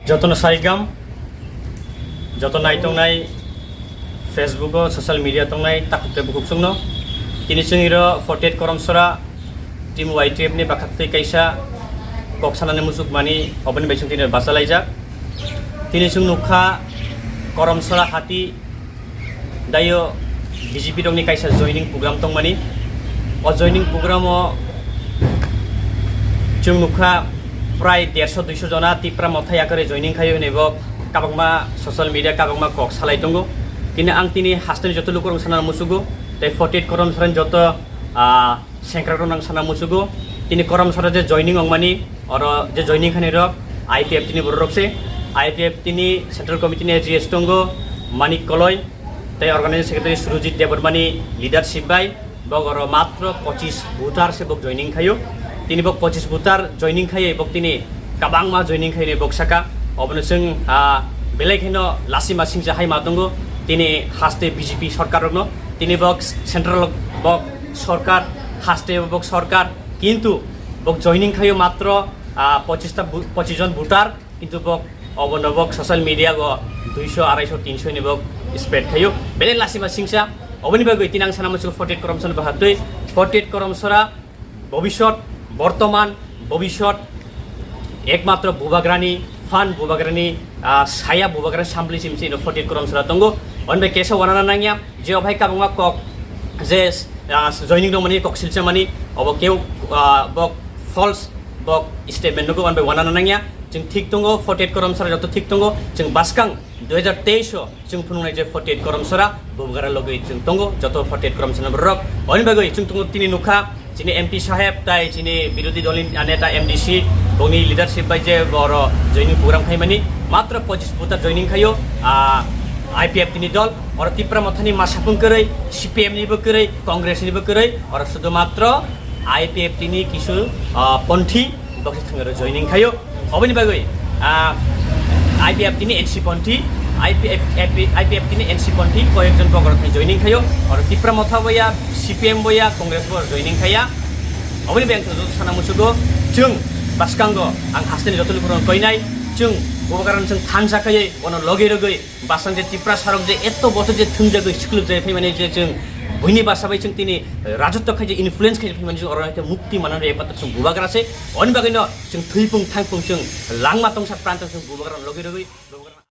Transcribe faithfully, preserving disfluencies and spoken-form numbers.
Jotono saigam, joto nai tongnai Facebook o, social media tongnai takhuk tei bukhuk chwngno. Tini chwng iro forty eight Koromsora team Y T F ni bakhaktwi kaisa kok sanani muchuk mani, oboni bai chwng tini bachalaijak. Tini chwng nukha Koromsora hati daio B J P rokni kaisa joining program tongmani. O joining program o chwng nukha prai derso duiso jona Tipra Motha yakarwi joining khaio hinwi bo kabangma social media kabangma kok salai tongo. Tini ang tini hasteni joto lukurok sana musugo tei forty eight Koromsorani joto, ah, sengkrakrok nang sana musugo. Tini Koromsora je joining ongmani, oro je joining khani rok I P F T ni borok rok se. I P F T ni Central Committee ni G S tongo Manik Koloi, tei Organizing Secretary Surujit Debbarmani leadership bai bok oro matro pochis voter se bok joining khaio. Tini bok pochis voter joining khaiye bok tini kabangma joining khaini bok saka. Obono chwng, ah, belai kheno lasima singcha hai ma tongo tini haste B J P sorkar rokno. Tini bok central bok sorkar, haste bok sorkar, kintu bok joining khaio matro, ah, pochis ta bu-, pochis jon voter, kintu bok obono bok social media go duiso, araiso, tinso ni bok spread khaio. Belai lasima singcha, oboni bagwi tini ang sana muchung forty eight Koromsora bahatwi, forty eight Koromsora bobisot, bortoman, bobisot, ekmatro Bubagrani fan, Bubagrani, ah, saya, Bubagrani sampli simsi ino forty eight Koromsora tongo. Onbe kesa wanana nangya, je obai kabangma kok, je, ah, joining rok mani kok silcha mani, obo keu, ah, bok false, bok statement nugo, onbe wanana nangya. Chwng thik tongo, forty eight Koromsora joto thik tongo, chwng baskang dui hajar teis o chwng phunuknai je forty eight Koromsora Bubagra logwi chwng tongo, joto forty eight Koromsora borok. Oni bagwi chwng tongo tini nukha chini M P saheb tai chini birodhi dolni neta M D C bongni leadership bai je boro joining program khaimani matro pochis voter joining khaio, ah, I P F T ni dol, oro Tipra Mothani masa pung kwrwi, C P M ni bo kwrwi, Congress ni bo kwrwi, oro sudhu matro I P F T ni kisu, ah, ponthi boksa thangaro joining khaio. Oboni bagwi, ah, I P F T ni N C ponthi, I P F, I P F T ni N C ponthi koyekjon bokor thai joining khaio. Oro Tipra Motha boya, C P M boya, Congress bo joining khaya. Oboni bagwi ang sana musugo, chwng baskango ang hasteni joto lukurok koinai, chwng Bubagrano chwng thansa khaiwi bono logwi rwgwi Basang je Tipra sarok je eto bosor je thwngjagwi siklwk jai phaimani je chwng buini basa bai chwng tini rajotw khai je influence khai phaimani chwng oro haikhe mukti manani ekmatro chwng Bubagra se. Oni bagwino chwng thwipung thangpung chwng langma tongsa pran tong chwng Bubagra logi rogwi.